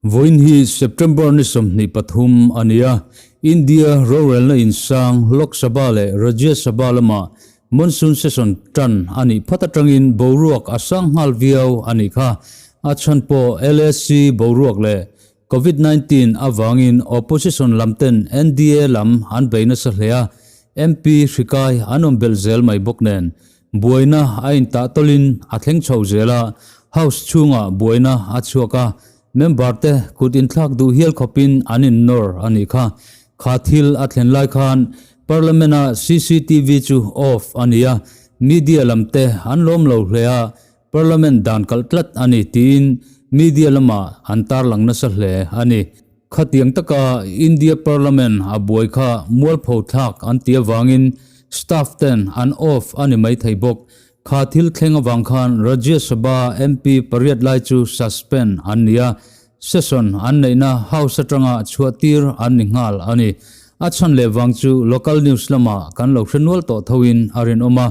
Vawiin hi September ni 23 a ni a, India rorelna insang Lok Sabha leh Rajya Sabha lama Monsoon Session tan a nih phat atangin boruak a sang nghal viau a nih kha. A chhan pawh LAC boruak leh Covid 19 avangin opposition lam ten NDA lam an bei nasa hle a, MP hrikai an awm belh zel mai bawk nen Buaina a intah tawlin a thleng chho zel a, House chhungah buaina a chhuak a, member te kut inthlak duh hial khawpin an innawr a nih kha. Kha thil a thlen lai khan Parliament-a cctv chu off a ni a, media lam te an lawm lo hle a, Parliament dan kalh tlat a ni tiin media lamah an tarlang nasa hle a ni. Khatiang taka India Parliament a buai kha mualpho thlak an ti avangin staff ten an off a ni mai thei bawk. Kha thil thleng avang khan Rajya Sabha MP pariat lai chu suspend an ni a, session an neihna House atanga chhuahtir an ni nghal a ni. A chhan leh vang chu local news lamah kan lo hre nual tawh thoin a rinawm a,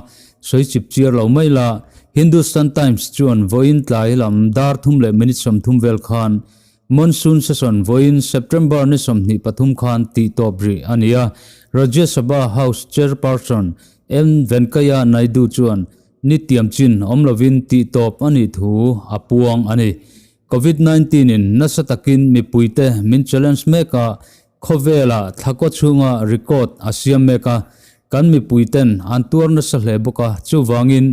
sawi chip chiar lo mai la. Hindustan Times chuan vawiin tlai lam dar thum leh minute 30 vel khan Monsoon session vawiin September ni 23 khan tih tawp rih a ni a, Rajya Sabha House Chairperson M Venkaiah Naidu chuan ni tiam chin awm lovin tih tawp a nih thu a puang a ni. Covid 19 in nasa takin mipuite min challenge mek a, khawvela thlakaw chhunga record a siam mek a, kan mipuiten an tuar nasa hle bawk a, chuvangin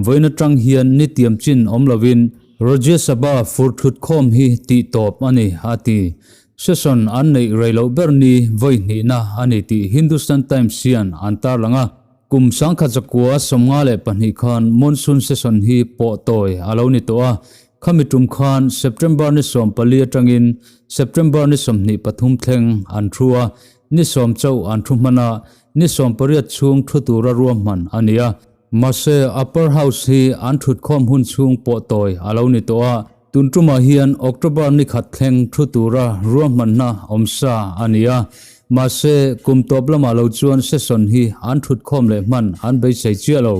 vawiin atang hian ni tiam chin awm lovin Rajya Sabha fur thut khawm hi tih tawp a ni, a ti. Session an neih rei loh ber ni vawi hnihna a ni tih Hindustan Times hian an tarlang a. Kum 1992 khan monsoon session hi pawh tawi a lo ni tawh a, khami tum khan September ni 14 atangin September ni 23 thleng an thu a, ni 10 chauh an thu hman a, ni 18 chhung thu tura ruahman a ni a. Mahse, Upper House hi an thutkhawm hun chhung pawh tawi a lo ni tawh a, tun tumah hian October ni khat thleng thu tura ruahmanna awm sa a ni a. Mahse, kum tawp lamah lo chuan session hi an thutkhawm leh hman an beisei chiah lo.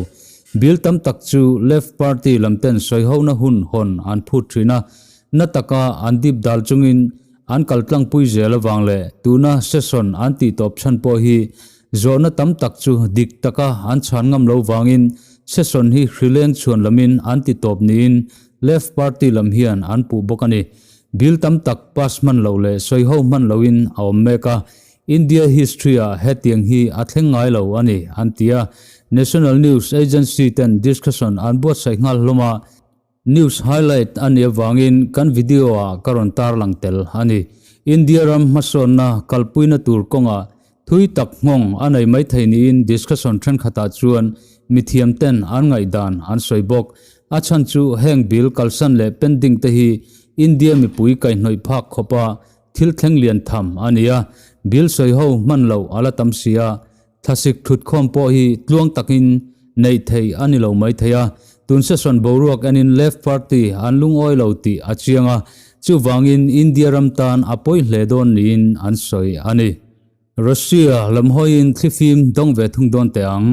Bill tam tak chu Left Party lam ten sawihona hun hawn an phut thin a, na taka an dip dal chungin an kaltlangpui zel avang leh tuna session an tih tawp chhan pawh hi Zawhna tam tak chu dik taka an chhan ngam lo vangin session hi hrileng chhuan lamin an ti tawp niin Left Party lam hian an puh bawk a ni. Bill tam tak pass hman loh leh sawiho hman loin a awm mek a, India history-ah hetiang hi a thleng ngai lo a ni, an ti a. National News Agency ten discussion an buatsaih nghal hlawm a, News highlight a nih avangin kan video ah ka rawn tarlang tel a ni. India ram hmasawnna kalpuina tur kawngah thui tak nghawng a nei mai thei niin discussion thenkhatah chuan mithiam ten an ngaihdan an sawi bawk. A chhan chu heng bill kalsan leh pending te hi India mipui kaihhnawih phak khawpa thil thleng lian tham a ni a, bill sawi ho hman loh a la tam si a, Thlasik thutkhawm pawh hi tluang takin neih theih a ni lo mai thei a, tun session boruak enin Left Party an lungawi lo tih a chiang a, chuvangin India ram tan a pawi hle dawn niin an sawi a ni. Russia lam hawiin thlifim dawng ve thung dawn teh ang.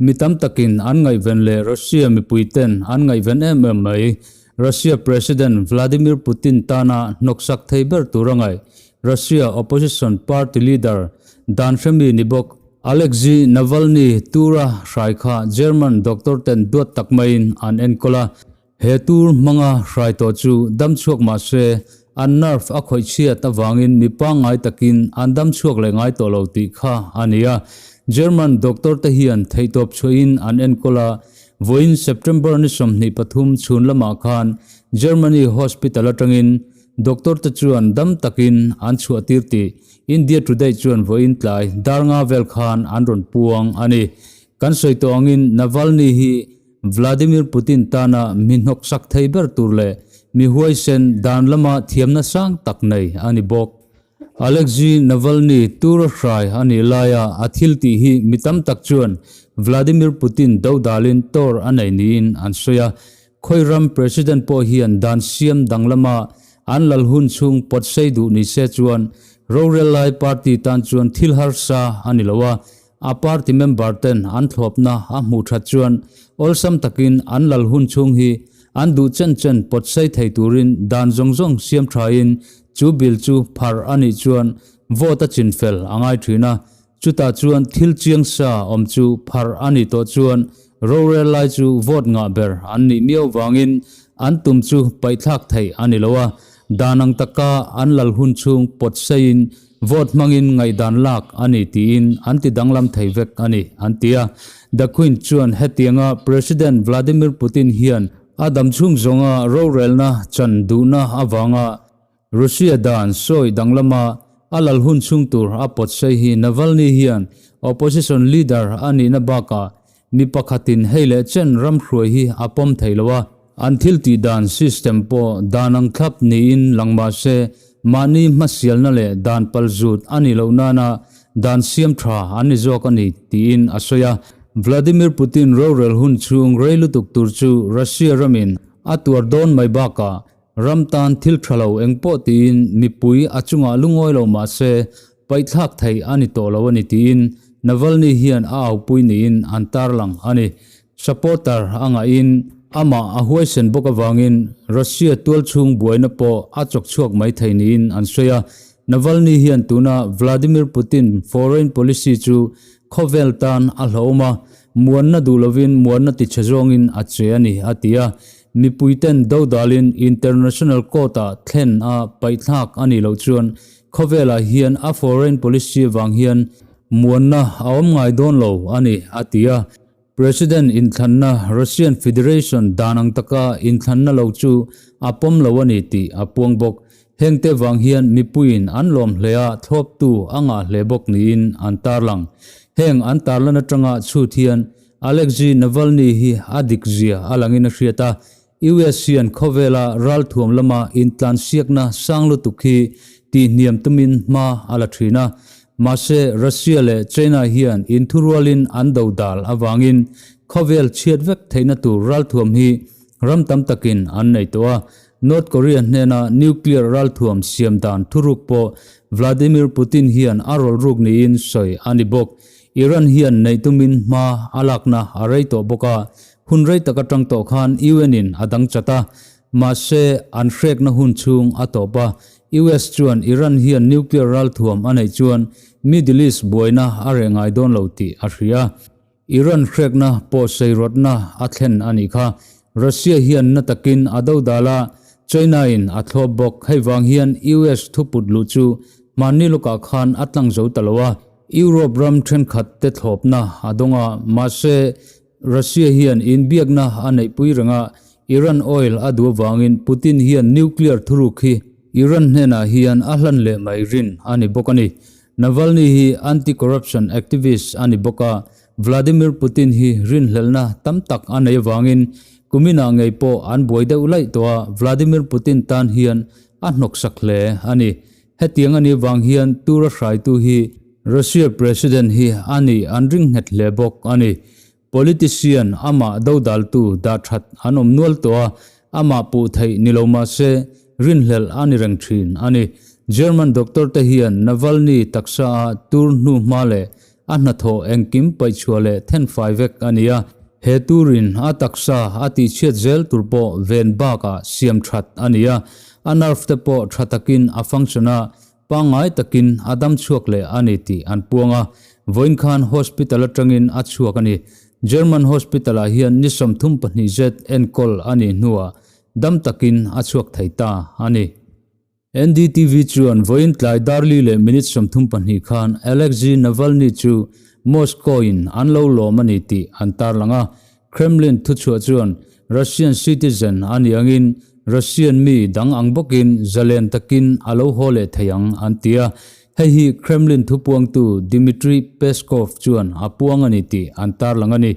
Mi tam takin an ngaihven leh Russia mipuiten an ngaihven em em mai. Russia President Vladimir Putin tana hnawksak thei ber tur a ngaih Russia opposition party leader Dan hremi ni bawk. Alexei Navalny tura hrai kha German doctor ten duat tak maiin an enkawl a, he tur hmanga hrai tawh chu dam chhuak mah se an nerve a khawih chhiat avangin mi pangngai takin an dam chhuak leh ngai tawh lo tih kha a ni a. German doctor te hian theihtawp chhuahin an enkawl a, vawiin September ni 23 chhun lamah khan Germany hospital atangin doctor te chuan dam takin an chhuah tir tih India Today chuan vawiin tlai dar nga vel khan an rawn puang a ni. Kan sawi tawh angin Navalny hi Vladimir Putin tana mi hnawksak thei ber tur leh mi huaisen dan lama thiamna sang tak nei a ni bawk. Alexei Navalny tura hrai a nih laia a thil tih hi mi tam tak chuan Vladimir Putin dodalin tor a nei niin an sawi a. Khawiram President pawh hian dan siam danglama an lal hun chhung pawt sei duh ni se chuan rorel lai party tan chuan thil harsa a ni lo a. A party member ten an thlawpna a hmuh that chuan awlsam takin an lal hun chhung hi an duh chen chen pawt sei thei turin dan zawng zawng siam thain chu bill chu pharh a nih chuan vote a chin fel a ngai thin a. Chutah chuan thil chiang sa awm chu pharh a nih tawh chuan rorel lai chu vote ngah ber an nih miau vangin an tum chu paihthlak theih a ni lo a, dan ang taka an lal hun chhung pawt seiin vote hmangin ngaihdan lak a ni tiin an ti danglam thei vek a ni, an ti a. The Queen chuan hetianga President Vladimir Putin hian a damchhung zawnga rorelna chan duhna avanga Russia dan sawi danglama a lal hun chhung tur a pawt sei hi Navalny hian opposition leader a nihna bakah mi pakhatin hei leh chen ram hruai hi a pawm thei lo a, an thil tih dan system pawh dan ang thlap niin lang mah se mahni hmasialna leh dan palzut a nih loh nana dan siam tha an ni zawk a ni tiin a sawi a. Vladimir Putin rorel hun chhung rei lutuk tur chu Russia ramin a tuar dawn mai bakah Ram tan thil tha lo eng pawh tiin mipui a chungah lungawi lo mah se paihthlak theih a ni tawh lo a ni tiin Navalny hian a aupui niin an tarlang a ni. Supporter a ngahin amah a huaisen bawk avangin Russia tualchhung buaina pawh a chawk chhuak mai thei niin an sawi a. Navalny hian tuna Vladimir Putin foreign policy chu khawvel tan a hlauhawm a, muanna duh lovin muanna tichhe zawngin a che a ni a ti a. Mipuiten dodalin International Court-ah thlen a paihthlak a nih loh chuan khawvelah hian a foreign policy vang hian muanna a awm ngai dawn lo a ni, a ti a. President inthlanna Russian Federation dan ang taka inthlanna lo chu a pawm lo a ni tih a puang bawk. Hengte vang hian mipuiin an lawm hle a, thlawptu a ngah hle bawk niin an tarlang. Heng an tarlan atanga chhut hian Alexei Navalny hi a dik zia a langin a hriat a, US hian khawvela ralthuam lama intlansiakna sang lutuk hi tihhniam tumin hma a la thin a. Mahse, Russia leh China hian inthurualin an do dal avangin khawvel chhiat vek theihna tur ralthuam hi ram tam takin an nei tawh a. North Korea hnena nuclear ralthuam siam dan thuruk pawh Vladimir Putin hian a rawlruk niin sawi a ni bawk. Iran hian neih tumin hma a lakna a rei tawh bawk a, hun rei tak atang tawh khan UN in a dang chat a, mahse an hrekna hun chhung a tawp a, US chuan Iran hian nuclear ralthuam a neih chuan Middle East buaina a reh ngai dawn lo tih a hria. Iran hrekna pawh seirawtna a thlen a nih kha. Russia hian na takin a dodal a, China in a thlawp bawk. Hei vang hian US thuput luh chu hmanni lawkah khan a tlang zo ta lo a. Europe ram thenkhat te thlawpna a dawng a, mahse Russia hian inbiakna a neihpui reng a, Iran oil a duh avangin Putin hian nuclear thuruk hi Iran hnenah hian a hlan leh mai rin a ni bawk a ni. Navalny hi anti-corruption activist a ni bawk a, Vladimir Putin hi rinhlelhna tam tak a nei avangin kuminah ngei pawh an buai deuh laih tawh a, Vladimir Putin tan hian a hnawksak hle a ni. Hetiang a nih vang hian tura hraitu hi Russia President hi a nih an ring nghet hle bawk a ni. Politician amah dodaltu dah that an awm nual tawh a, amah puh theih ni lo mah se rinhlelh a ni reng thin a ni. German doctor te hian Navalny taksa a tur hnu hma leh a hnathawh engkim paihchhuah leh thenfai vek a ni a, he turin a taksa a tihchhiat zel tur pawh ven bakah siam that a ni a, a nerve te pawh tha takin a function a, pangngai takin a dam chhuak leh a ni tih an puang a, vawiin khan hospital atangin a chhuak a ni. German hospital ah hian ni 32 zet enkawl a nih hnuah dam takin a chhuak thei ta a ni. NDTV chuan vawiin tlai darli leh minute 32 khan Alexei Navalny chu Moscow in an lo lawm a ni tih an tarlang a. Kremlin thuchhuah chuan Russian citizen a nih angin Russian mi dang ang bawkin zalen takin a lo haw leh thei ang an ti a. Hei hi Kremlin thupuangtu Dmitry Peskov chuan a puang a ni tih an tarlang a ni.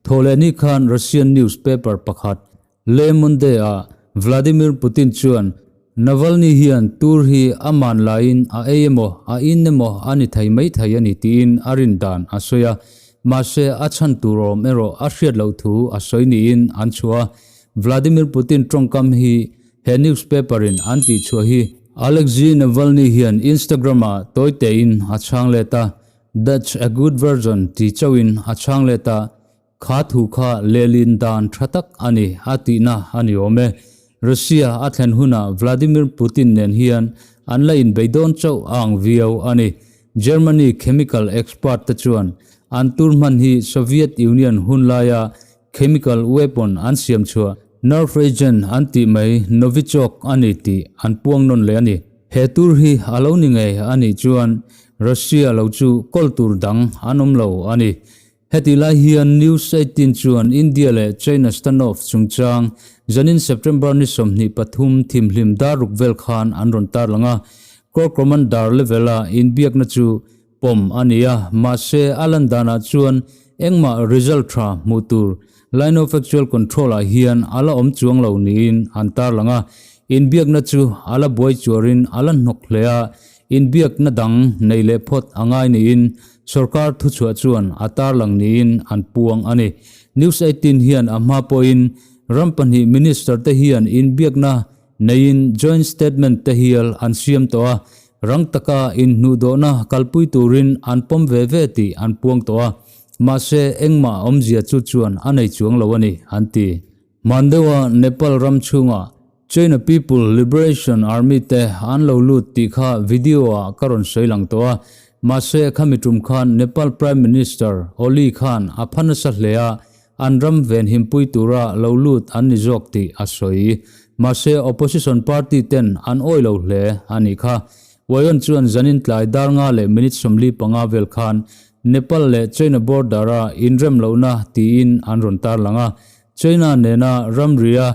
Thawhlehni khan Russian newspaper pakhat Le Monde-ah Vladimir Putin chuan Navalny hian tur hi a man laiin a ei emaw, a in emaw a ni thei mai thei a ni tiin a rin dan a sawi a, mahse a chhan tur awm erawh a hriat loh thu a sawi niin an chhuah a. Vladimir Putin tawngkam hi he newspaper-in an tihchhuah hi Alexei Navalny hian Instagram-ah tawitein a chhang let a. That's a good version ti chauhin a chhang let a, Kha thu kha lehlin dan tha tak a ni a tihna a ni awm e. Russia a thlen hunah Vladimir Putin nen hian an la inbei dawn chauh a ang viau a ni. Germany chemical expert te chuan an tur hman hi Soviet Union hun laia chemical weapon an siam chhuah nerve agent an tih mai Novichok a ni tih an puang nawn leh a ni. He tur hi a lo ni ngei a nih chuan Russia lo chu kawl tur dang an awm lo a ni. Heti lai hian News 18 chuan India leh China standoff chungchang zanin September ni 23 thimhlim dar ruk vel khan an rawn tarlang a, Corps Commander level-a inbiakna chu pawm a ni a, mahse a lan danah chuan engmah result tha hmuh tur Line of Actual Control-ah hian a la awm chuang lo niin an tarlang a, inbiakna chu a la buai chuarin a la hnawk hle a, Inbiakna dang nei leh phawt a ngai niin sorkar thuchhuah chuan a tarlang niin an puang a ni. News 18 hian a hma pawhin ram pahnih minister te hian inbiakna neiin joint statement te hial an siam tawh a, rang taka inhnuhdawhna kalpui turin an pawm ve ve tih an puang tawh a, mahse engmah awmzia chu chuan a nei chuang lo a ni, an ti. Hman deuha Nepal ram chhunga China People Liberation Army te an lo lut tih kha video ah ka rawn sawi lang tawh a, mahse khami tum khan Nepal Prime Minister Oli khan a pha nasa hle a, an ram venhimpui tura lo lut an ni zawk tih a sawi. Mahse opposition party ten an awi lo hle a nih kha. Wayon chuan zanin tlai dar nga leh minute 45 vel khan Nepal leh China border a inrem lohna tiin an rawn tarlang a, China nena ramria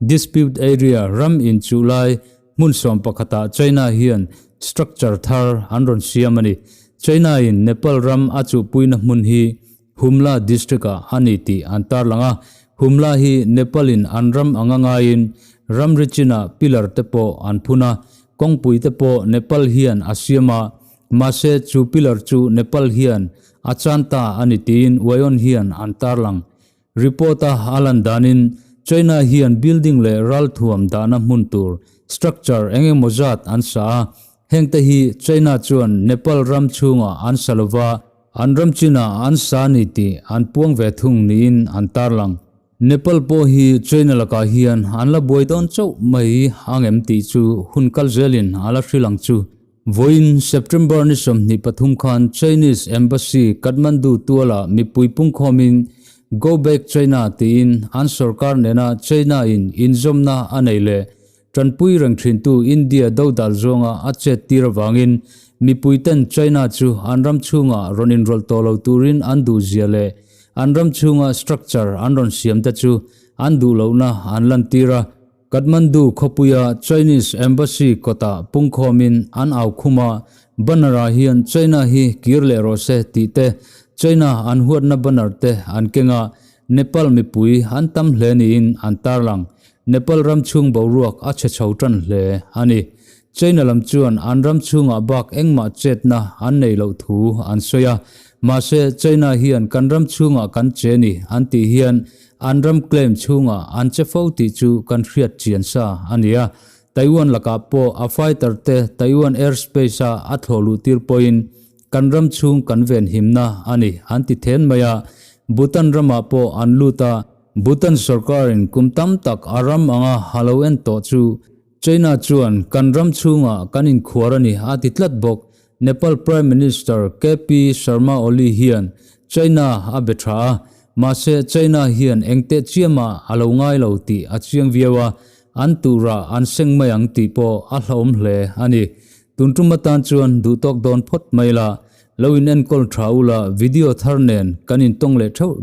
dispute area ram inchuh lai hmun sawm pakhatah China hian structure thar an rawn siam a ni. China in Nepal ram a chuhpuina hmun hi Humla district ah a ni tih an tarlang a, Humla hi Nepal in an ram anga ngaiin ramri chinah pillar te pawh an phun a, kawngpui te pawh Nepal hian a siam a, mahse chu pillar chu Nepal hian a chan ta a ni tiin Wayon hian an tarlang. Report-a a lan danin, China hian building leh ralthuam dahna hmun tur structure eng emaw zat an sa a, hengte hi China chuan Nepal ram chhungah an sa lova, an ram chinah an sa ni tih an puang ve thung niin an tarlang. Nepal pawh hi China lakah hian an la buai dawn chauh mai ang em tih chu hun kal zelin a la hrilh ang chu. Vawiin September ni 23 khan Chinese Embassy Kathmandu tualah mipui pungkhawmin Go Back China tiin an sorkar nena China in inzawmna a nei leh tanpui reng thintu India dodal zawnga a chet tir avangin mipui ten China chu an ram chhungah rawn inrawlh tawh lo turin an duh zia leh an ram chhunga structure an rawn siam te chu an duh lohna an lantir a. Kathmandu khawpuia Chinese Embassy kawtah pungkhawmin an au khum a, banner-ah hian China hi kir leh rawh se tih te, China an huatna banner te an keng a, Nepal mipui an tam hle niin an tarlang. Nepal ram chhung boruak a chhe chho tan hle a ni. China lam chuan an ram chhungah bak engmah chetna an nei loh thu an sawi a, mahse China hian kan ram chhungah kan che ni an tih hian An ram claim chhungah an che fo tih chu kan hriat chian sa a ni a. Taiwan lakah pawh a fighter te Taiwan airspace a a thlawh luh tir pawhin kan ram chhung kan ven himna a ni an ti then mai a. Bhutan ramah pawh an lut a. Bhutan sorkarin kum tam tak a ram anga ha lo en tawh chu China chuan kan ram chhungah kan inkhuar a ni a ti tlat bawk. Nepal Prime Minister KP Sharma Oli hian China a be tha a, mahse China hian engteh chiamah a lo ngai lo tih a chiang viau a, an turah an seng mai ang tih pawh a hlauhawm hle a ni. Tun tum atan chuan duhtawk dawn phawt mai la, lo in enkawl tha ula video thar nen kan intawng leh theuh.